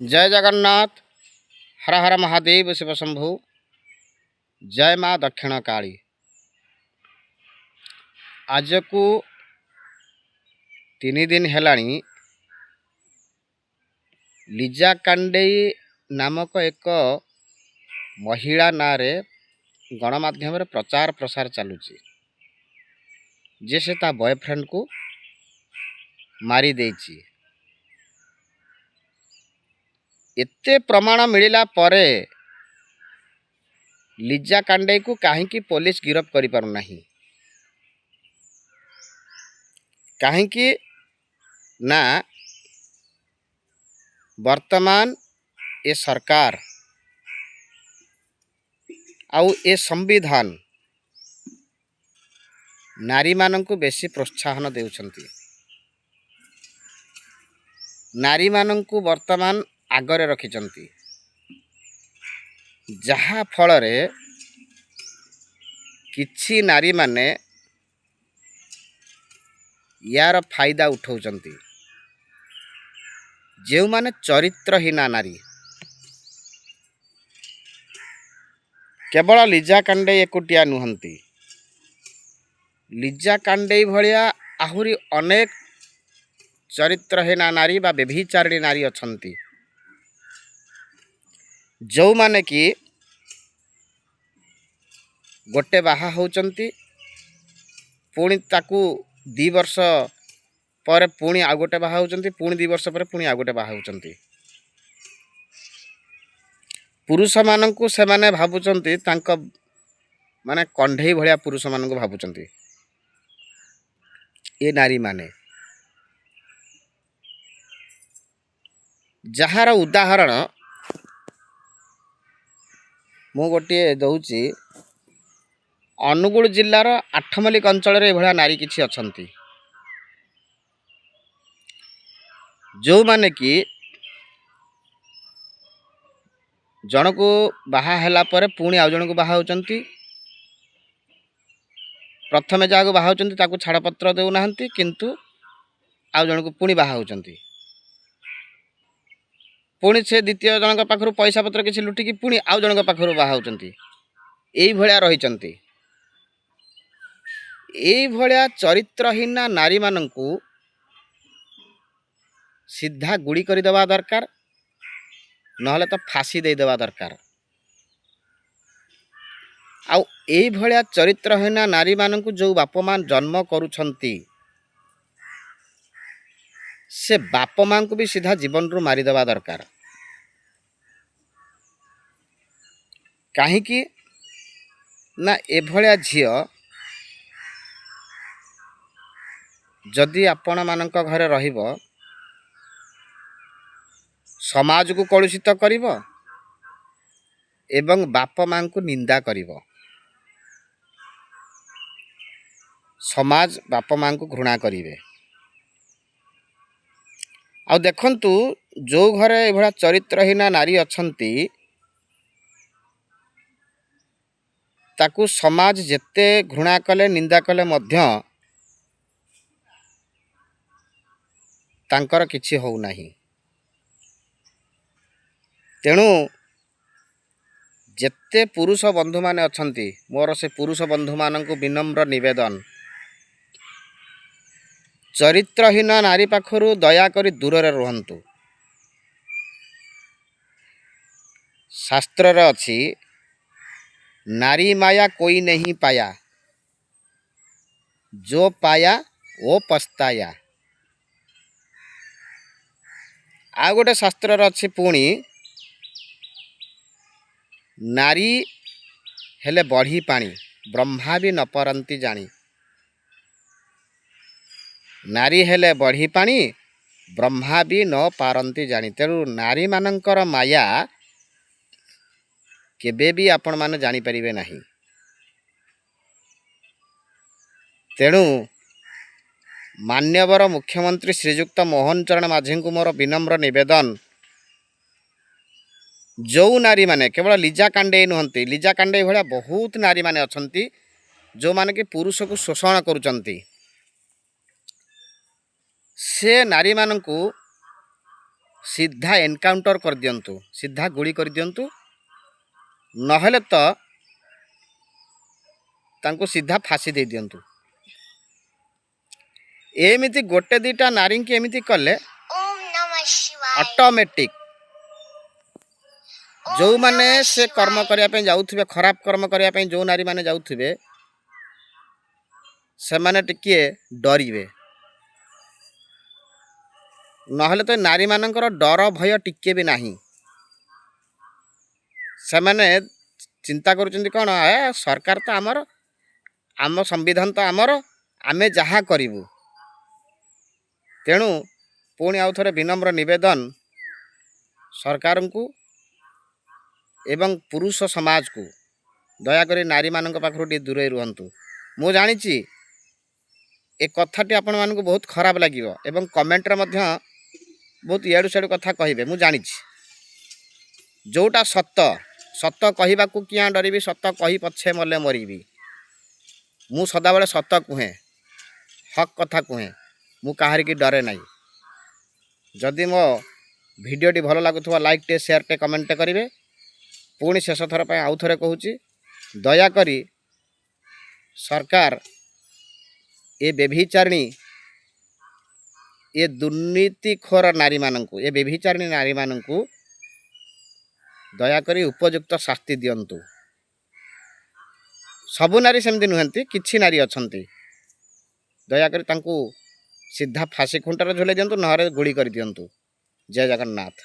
ଜୟ ଜଗନ୍ନାଥ, ହର ହର ମହାଦେବ ଶିବ ଶମ୍ଭୁ, ଜୟ ମା ଦକ୍ଷିଣ କାଳୀ। ଆଜକୁ 3 ଦିନ ହେଲାଣି ଲିଜା କାଣ୍ଡେଇ ନାମକ ଏକ ମହିଳା ନାଁରେ ଗଣମାଧ୍ୟମରେ ପ୍ରଚାର ପ୍ରସାର ଚାଲୁଛି ଯେ ସେ ତା ବୟଫ୍ରେଣ୍ଡକୁ ମାରି ଦେଇଛି। ଏତେ ପ୍ରମାଣ ମିଳିଲା ପରେ ଲିଜା କାଣ୍ଡେଇକୁ କାହିଁକି ପୋଲିସ ଗିରଫ କରିପାରୁନାହିଁ? କାହିଁକି ନା ବର୍ତ୍ତମାନ ଏ ସରକାର ଆଉ ଏ ସମ୍ବିଧାନ ନାରୀମାନଙ୍କୁ ବେଶୀ ପ୍ରୋତ୍ସାହନ ଦେଉଛନ୍ତି, ନାରୀମାନଙ୍କୁ ବର୍ତ୍ତମାନ ଆଗରେ ରଖିଛନ୍ତି, ଯାହାଫଳରେ କିଛି ନାରୀମାନେ ୟାର ଫାଇଦା ଉଠାଉଛନ୍ତି, ଯେଉଁମାନେ ଚରିତ୍ରହୀନା ନାରୀ। କେବଳ ଲିଜା କାଣ୍ଡେଇ ଏକୁଟିଆ ନୁହନ୍ତି, ଲିଜା କାଣ୍ଡେଇ ଭଳିଆ ଆହୁରି ଅନେକ ଚରିତ୍ରହୀନା ନାରୀ ବା ବ୍ୟଭିଚାରିଣୀ ନାରୀ ଅଛନ୍ତି, ଯେଉଁମାନେ କି ଗୋଟେ ବାହା ହେଉଛନ୍ତି, ପୁଣି ତାକୁ 2 ବର୍ଷ ପରେ ପୁଣି ଆଉ ଗୋଟେ ବାହା ହେଉଛନ୍ତି, ପୁଣି 2 ବର୍ଷ ପରେ ପୁଣି ଆଉ ଗୋଟେ ବାହା ହେଉଛନ୍ତି। ପୁରୁଷମାନଙ୍କୁ ସେମାନେ ଭାବୁଛନ୍ତି ତାଙ୍କ ମାନେ କଣ୍ଢେଇ ଭଳିଆ ପୁରୁଷମାନଙ୍କୁ ଭାବୁଛନ୍ତି ଏ ନାରୀମାନେ। ଯାହାର ଉଦାହରଣ ମୁଁ ଗୋଟିଏ ଦେଉଛି। ଅନୁଗୁଳ ଜିଲ୍ଲାର ଆଠମଲ୍ଲିକ ଅଞ୍ଚଳରେ ଏଭଳିଆ ନାରୀ କିଛି ଅଛନ୍ତି, ଯେଉଁମାନେ କି ଜଣକୁ ବାହା ହେଲା ପରେ ପୁଣି ଆଉ ଜଣକୁ ବାହା ହେଉଛନ୍ତି। ପ୍ରଥମେ ଯାହାକୁ ବାହା ହେଉଛନ୍ତି ତାକୁ ଛାଡ଼ପତ୍ର ଦେଉନାହାନ୍ତି, କିନ୍ତୁ ଆଉ ଜଣକୁ ପୁଣି ବାହା ହେଉଛନ୍ତି। ପୁଣି ସେ ଦ୍ୱିତୀୟ ଜଣଙ୍କ ପାଖରୁ ପଇସା ପତ୍ର କିଛି ଲୁଟିକି ପୁଣି ଆଉ ଜଣଙ୍କ ପାଖରୁ ବାହା ହେଉଛନ୍ତି। ଏଇଭଳିଆ ରହିଛନ୍ତି। ଏଇଭଳିଆ ଚରିତ୍ରହୀନା ନାରୀମାନଙ୍କୁ ସିଧା ଗୁଳି କରିଦେବା ଦରକାର, ନହେଲେ ତ ଫାଶୀ ଦେଇଦେବା ଦରକାର। ଆଉ ଏଇଭଳିଆ ଚରିତ୍ରହୀନା ନାରୀମାନଙ୍କୁ ଯେଉଁ ବାପ ମା ଜନ୍ମ କରୁଛନ୍ତି, ସେ ବାପ ମାଙ୍କୁ ବି ସିଧା ଜୀବନରୁ ମାରିଦେବା ଦରକାର। କାହିଁକି ନା ଏଭଳିଆ ଝିଅ ଯଦି ଆପଣମାନଙ୍କ ଘରେ ରହିବ, ସମାଜକୁ କଳୁଷିତ କରିବ ଏବଂ ବାପ ମାଙ୍କୁ ନିନ୍ଦା କରିବ। ସମାଜ ବାପ ମାଙ୍କୁ ଘୃଣା କରିବେ। ଆଉ ଦେଖନ୍ତୁ, ଯେଉଁ ଘରେ ଏଭଳିଆ ଚରିତ୍ରହୀନା ନାରୀ ଅଛନ୍ତି, ତାକୁ ସମାଜ ଯେତେ ଘୃଣା କଲେ, ନିନ୍ଦା କଲେ ମଧ୍ୟ ତାଙ୍କର କିଛି ହେଉନାହିଁ। ତେଣୁ ଯେତେ ପୁରୁଷ ବନ୍ଧୁମାନେ ଅଛନ୍ତି, ମୋର ସେ ପୁରୁଷ ବନ୍ଧୁମାନଙ୍କୁ ବିନମ୍ର ନିବେଦନ, ଚରିତ୍ରହୀନ ନାରୀ ପାଖରୁ ଦୟାକରି ଦୂରରେ ରୁହନ୍ତୁ। ଶାସ୍ତ୍ରରେ ଅଛି, "नारी माया कोई नहीं पाया, जो पाया वो पछताया।" ଆଉ ଗୋଟେ ଶାସ୍ତ୍ରରେ ଅଛି ପୁଣି, "ନାରୀ ହେଲେ ବଢ଼ି ପାଣି, ବ୍ରହ୍ମା ବି ନ ପାରନ୍ତି ଜାଣି।" ନାରୀ ହେଲେ ବଢ଼ି ପାଣି, ବ୍ରହ୍ମା ବି ନ ପାରନ୍ତି ଜାଣି। ତେଣୁ ନାରୀମାନଙ୍କର ମାୟା କେବେ ବି ଆପଣମାନେ ଜାଣିପାରିବେ ନାହିଁ। ତେଣୁ ମାନ୍ୟବର ମୁଖ୍ୟମନ୍ତ୍ରୀ ଶ୍ରୀଯୁକ୍ତ ମୋହନ ଚରଣ ମାଝୀଙ୍କୁ ମୋର ବିନମ୍ର ନିବେଦନ, ଯେଉଁ ନାରୀମାନେ, କେବଳ ଲିଜା କାଣ୍ଡେଇ ନୁହନ୍ତି, ଲିଜା କାଣ୍ଡେଇ ଭଳିଆ ବହୁତ ନାରୀମାନେ ଅଛନ୍ତି, ଯେଉଁମାନେ କି ପୁରୁଷକୁ ଶୋଷଣ କରୁଛନ୍ତି, ସେ ନାରୀମାନଙ୍କୁ ସିଧା ଏନକାଉଣ୍ଟର କରିଦିଅନ୍ତୁ, ସିଧା ଗୁଳି କରିଦିଅନ୍ତୁ, ନହେଲେ ତ ତାଙ୍କୁ ସିଧା ଫାଶୀ ଦେଇଦିଅନ୍ତୁ। ଏମିତି ଗୋଟେ ଦୁଇଟା ନାରୀଙ୍କୁ ଏମିତି କଲେ ଓମ୍ ନମଃ ଶିବାୟ। ଅଟୋମେଟିକ୍ ଓମ୍ ଯେଉଁମାନେ ନମଃ ସେ କର୍ମ ଶିବାୟ। କରିବା ପାଇଁ ଯାଉଥିବେ, ଖରାପ କର୍ମ କରିବା ପାଇଁ ଯେଉଁ ନାରୀମାନେ ଯାଉଥିବେ, ସେମାନେ ଟିକିଏ ଡରିବେ। ନହେଲେ ତ ନାରୀମାନଙ୍କର ଡର ଭୟ ଟିକିଏ ବି ନାହିଁ। ସେମାନେ ଚିନ୍ତା କରୁଛନ୍ତି କ'ଣ, ଏ ସରକାର ତ ଆମର, ଆମ ସମ୍ବିଧାନ ତ ଆମର, ଆମେ ଯାହା କରିବୁ। ତେଣୁ ପୁଣି ଆଉ ଥରେ ବିନମ୍ର ନିବେଦନ ସରକାରଙ୍କୁ ଏବଂ ପୁରୁଷ ସମାଜକୁ, ଦୟାକରି ନାରୀମାନଙ୍କ ପାଖରୁ ଟିକେ ଦୂରେଇ ରୁହନ୍ତୁ। ମୁଁ ଜାଣିଛି, ଏ କଥାଟି ଆପଣମାନଙ୍କୁ ବହୁତ ଖରାପ ଲାଗିବ ଏବଂ କମେଣ୍ଟରେ ମଧ୍ୟ ବହୁତ ଇଆଡ଼ୁ ସିଆଡ଼ୁ କଥା କହିବେ, ମୁଁ ଜାଣିଛି। ଯେଉଁଟା ସତ, ସତ କହିବାକୁ କିଆଁ ଡରିବି? ସତ କହି ପଛେ ମଲେ ମରିବି। ମୁଁ ସଦାବେଳେ ସତ କୁହେ, ହକ୍ କଥା କୁହେ, ମୁଁ କାହାରିକି ଡରେ ନାହିଁ। ଯଦି ମୋ ଭିଡ଼ିଓଟି ଭଲ ଲାଗୁଥିବ, ଲାଇକ୍ଟେ, ସେୟାରଟେ, କମେଣ୍ଟଟେ କରିବେ। ପୁଣି ଶେଷ ଥର ପାଇଁ ଆଉ ଥରେ କହୁଛି, ଦୟାକରି ସରକାର ଏ ବ୍ୟଭିଚାରିଣୀ, ଏ ଦୁର୍ନୀତିଖୋର ନାରୀମାନଙ୍କୁ, ଏ ବ୍ୟଭିଚାରିଣୀ ନାରୀମାନଙ୍କୁ ଦୟାକରି ଉପଯୁକ୍ତ ଶାସ୍ତି ଦିଅନ୍ତୁ। ସବୁ ନାରୀ ସେମିତି ନୁହନ୍ତି, କିଛି ନାରୀ ଅଛନ୍ତି। ଦୟାକରି ତାଙ୍କୁ ସିଧା ଫାଶୀ ଖୁଣ୍ଟରେ ଝୁଲାଇ ଦିଅନ୍ତୁ, ନହେଲେ ଗୁଳି କରିଦିଅନ୍ତୁ। ଜୟ ଜଗନ୍ନାଥ।